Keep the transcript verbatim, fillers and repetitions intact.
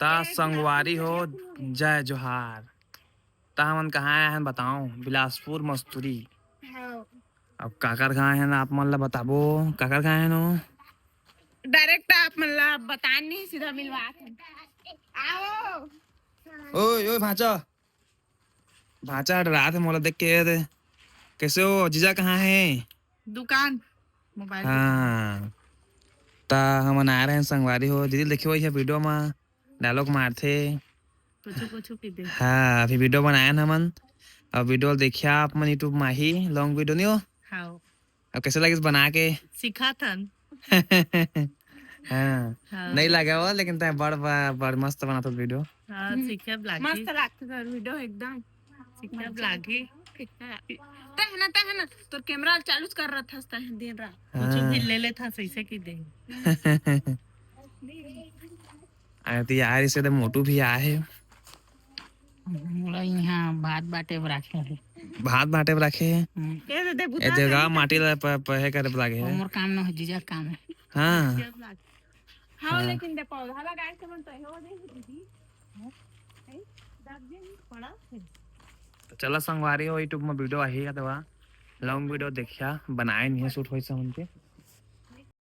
त संगवारी हो, जय जोहार। त हमन कहाँ आए हन बताओ? बिलासपुर मस्तूरी। हाँ। अब काकर कहाँ आए हन आप मन ला बताबो। काकर कहाँ आए हन ओ? Direct आप मन ला बतान नहीं, सीधा मिलवात हन। आओ। ओए, ओए, भांचा। भांचा डरात हे मोला देख के। कैसे हो जीजा, कहाँ है? दुकान, मोबाइल दुकान। हाँ, त हमन आए रहे संगवारी हो। दीदी देखियो ये वीडियो में डायलॉग मारथे। कुछ कुछ की दे। हाँ, अभी वीडियो बनाए हन हमन। अब वीडियो देखिया आप मन YouTube में ही, लॉन्ग वीडियो नहीं हो? हाँ। अब कैसे लगिस बना के? सिखाथन। हाँ। हाँ। नहीं लगे हो, लेकिन तैं बड़, बड़, बड़ मस्त बनाथस वीडियो। हाँ, सीखे लागही। मस्त लागथे तोर वीडियो एकदम। सीखे लागही। तैं है ना, तैं है ना, तोर कैमरा चालू कर रहा था, तैं दिन रात। कुछ भी हाँ। ले लेता, सही से की दे। अरे तो यार, इसे तो मोटू भी आए है। मोला इहाँ भात बांटे बर राखे हे। भात बांटे बर राखे हे? हम्म। ये तो दे ए, बुता देगा नहीं माटी ला प-, प-, हे करे बर लागे हे। मोर काम न हो, जीजा काम है। हाँ। हाँ, हाँ। लेकिन दे पौधा लगाए से मन तो हो दे दीदी। हैं? दब जे नहीं पड़ा। तो चला संगवारी हो, YouTube में वीडियो आही का तो लॉन्ग वीडियो देखिया, बनाए नहीं है, शूट होई से उनके।